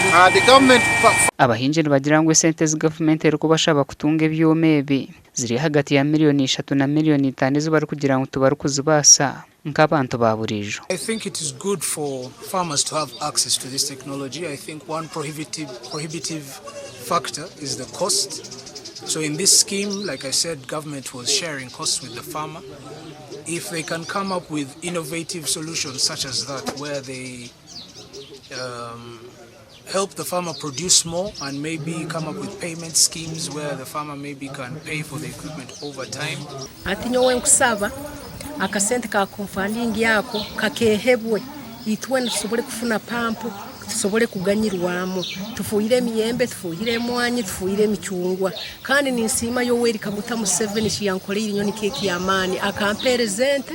The government Abahingi nibagira ngu esente ezi gavumenti erikubashaba kutunga ebyoma ebi ziri ahagati ya miriyoni ishatu na miriyoni itaano ezi barikugira ngu tibarikuzibaasa nk'abantu ba buriijo. I think it is good for farmers to have access to this technology. I think one prohibitive factor is the cost. So in this scheme, like I said, government was sharing costs with the farmer. If they can come up with innovative solutions such as that, where they help the farmer produce more and maybe come up with payment schemes where the farmer maybe can pay for the equipment over time. Ati nyowe nkusaba akasente ka co-funding ako kakehebwe, itwe tusobole kufuna pampu, tusobole kuganyirwamu, tufuhire emiyembe, tufuhire emwanyi, tufuhire emicungwa. Kandi ninsiima Yoweri Kaguta Museveni kiyankoreire nyo nikyo eky'amaani, akampereza ente,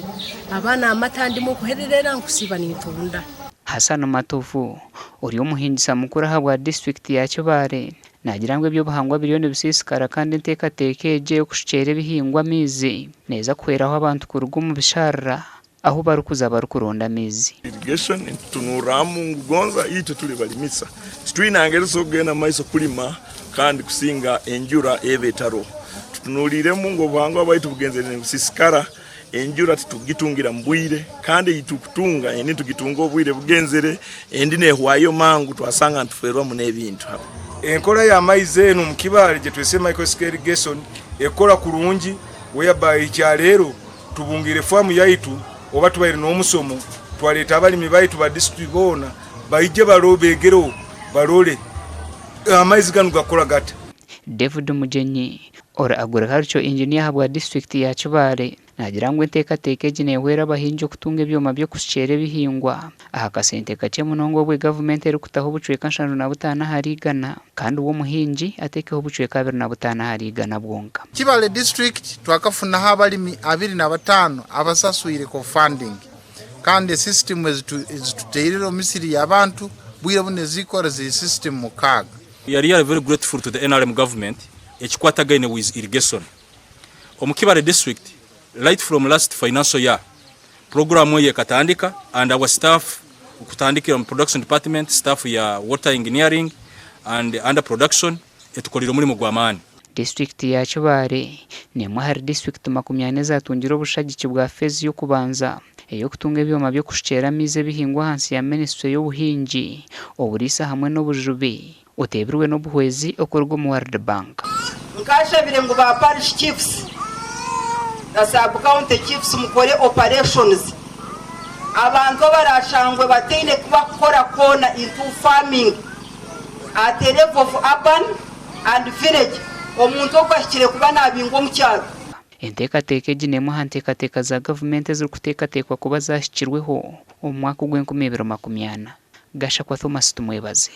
abaana amata ndimu kuhererera nkusiiba nintunda. Hassan Matovu ori omuhingisa mukuru ahabwa disiturikiti ya Kibaale naagira ngu eby'obuhangwa biriyo nibisiisikara kandi enteekateeka egi ey'okushukyera ebihingwa amaizi neeza kuhweraho abantu kuruga omu bisharara ahu barikuza barikuronda amaizi. Irrigation nitutunurramu ngu gonza itwe tuli balimisa, titwina ngeri z'okugenda maiso kulima kandi kusinga enjura eba etaroho. Tutunuliremu ngu obuhangwa bwaitu bugenzere nibusisikara, enjura titugitungira mu bwire, kandi eitukutunga endi tugitunga obwire bugenzere, endi nehwayo mangu, twasanga nituferwamu n'ebintu. Enkola y'amaizi eno mu Kibaale gye twese micro scale irrigation ekora kurungi, whereby kyaleero tubungire faamu yaitu oba tubaire n'omusomo, twaleeta abalimi baitu ba district boona baije baro begereho barole amaizi ganu gakora gata. David Mugyenyi ori agriculture engineer ahabwa disiturikiti ya Kibaale naagira ngu enteekateeka egi neehwera abahingi okutunga ebyoma by'okushukyera ebihingwa aha kasente kakye munonga, obwe gavumenti erikutaho obucweka 75 ahari igana kandi we omuhingi ateekeho obucweka 25 ahari igana bwonka. Kibale District twakafunaho abalimi 25 abasaswire co-funding, kandi esystem ezituteirire omu misiri y'abantu bwire buno ezikora ziri system 6. We are really very grateful to the NRM government ekikwatagaine with irrigation. Omu Kibale District, right from last financial year, program eyo ekatandika and our staff okutandikira mu production department, staff ya water engineering and under production etukolire omulimu gw'amaani. Disiturikiti ya Kibaale n'emwe ahari disiturikiti 40 ezatungire obushagiki bwa phase y'okubanza ey'okutunga ebyoma by'okushukyera amaizi ebihingwa ahansi ya minisitule y'obuhingi, oburiisa hamwe n'obujubi, oteebirwe n'obuhwezi okuruga omu World Bank. Nkashabire ngu ba parish chiefs na sub county chiefs mukore operations, abantu abarashangwe bataine kuba kukora koona into farming at a level of urban and village, omuntu ogwo ahikire kuba nabingwa omu kyaro. Enteekateeka egi n'emwe aha nteekateeka za gavumenti ezirikuteekateekwa kuba zahikirweho omu mwaka ogw'enkumi ibiri makumi ana. Gashakwa Thomas Tumwebaze.